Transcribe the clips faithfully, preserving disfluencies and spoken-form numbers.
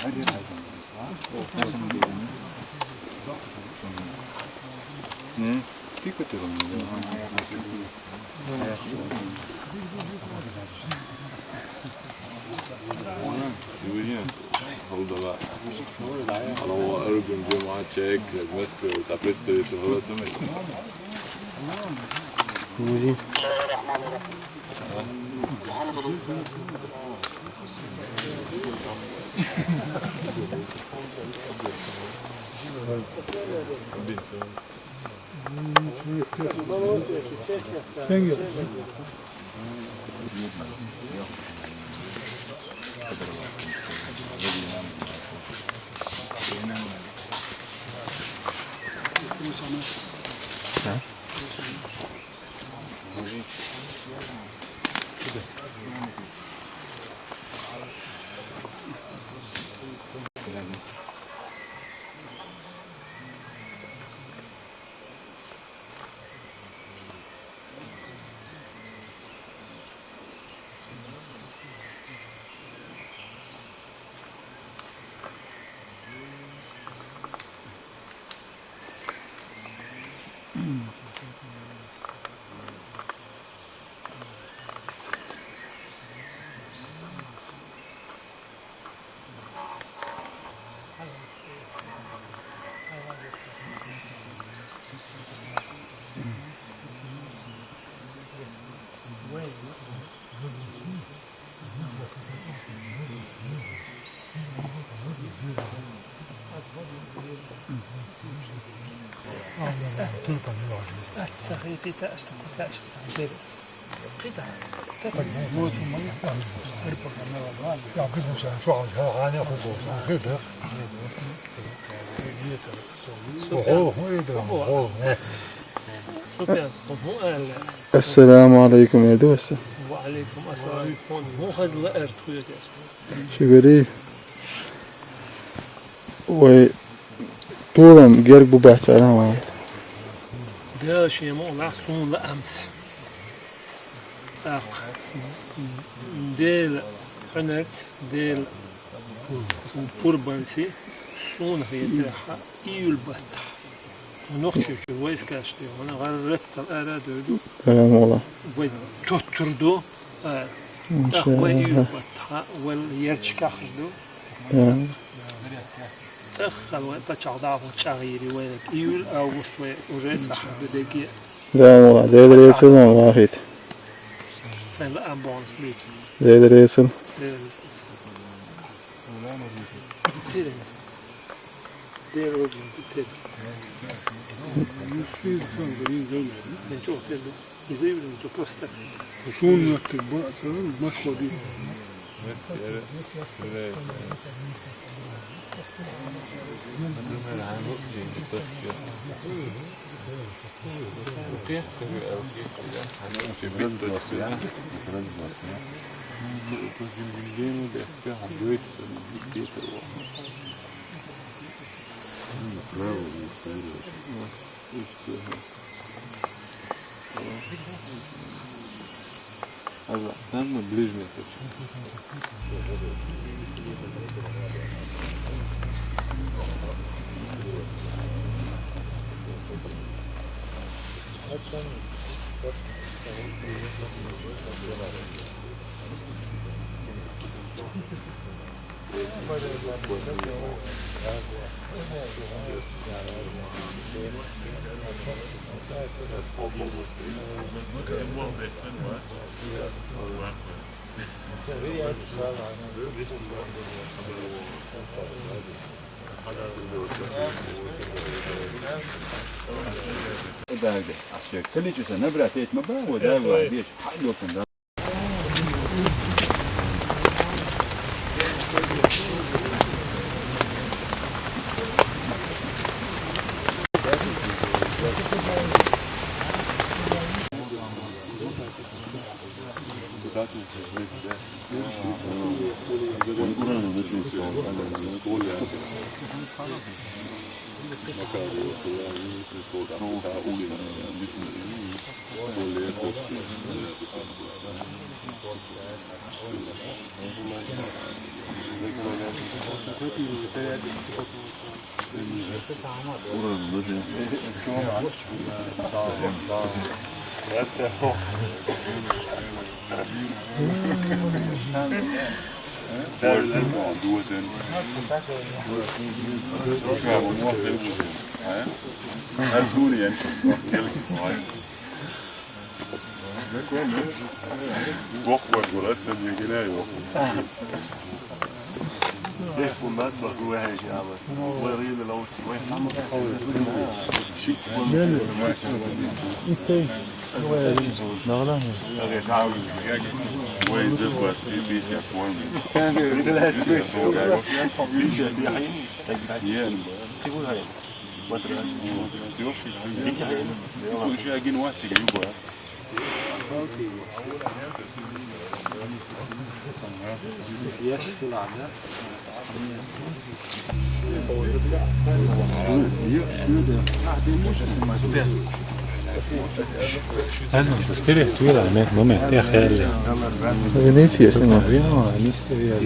Ne? Ti kötü olmuyor. Ходила. Ала ва эргим жемаат чек, мескер, та представитель ходила цамет. السلام عليكم يا دوست. وعليكم السلام. Шүгүрү. Вай, туулам герг бу бачара вай. Дел шема улах сун ла амц. Так. Дел ханерц, дел пурбанци, сун хетеха июль бат. Нохчу войска шти, она гаррет ара дойду. Вай тоттурду. Так, вай июль бат. Вай ерчка хду. Так, хал вай пачалда чагири вай июль, август вай уже цахду деги. Да, мола, дедре цун вахит. Sen de ambulans lütfen. Дедре цун. Дедре цун. Дедре цун. Ничего, не заявлено, то просто. Шунна ты ба-, сразу башходи. Самый ближний случай. Дагы, а всё, количество набрать, ведь мы, да, вот, да, вот, видишь, а, лёгким, да. Hal no se stiri tuira me no me te helle. Ni fies no. Vino ni se ya.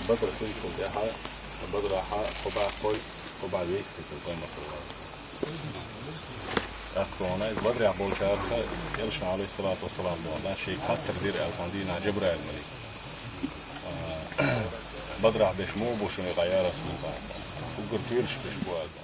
Badr sey ko deha, Badr aha, ko ba kol, ko ba vekti ko zama ko. Ako ona iz Badr ya bolčarka, Elšan alejhi salatu ve selam da, znači, katar dir el sandi na Džibrail malik. Badr ah beš mo bošune ga, ja Resulullah. Ugar tu irš beš ko.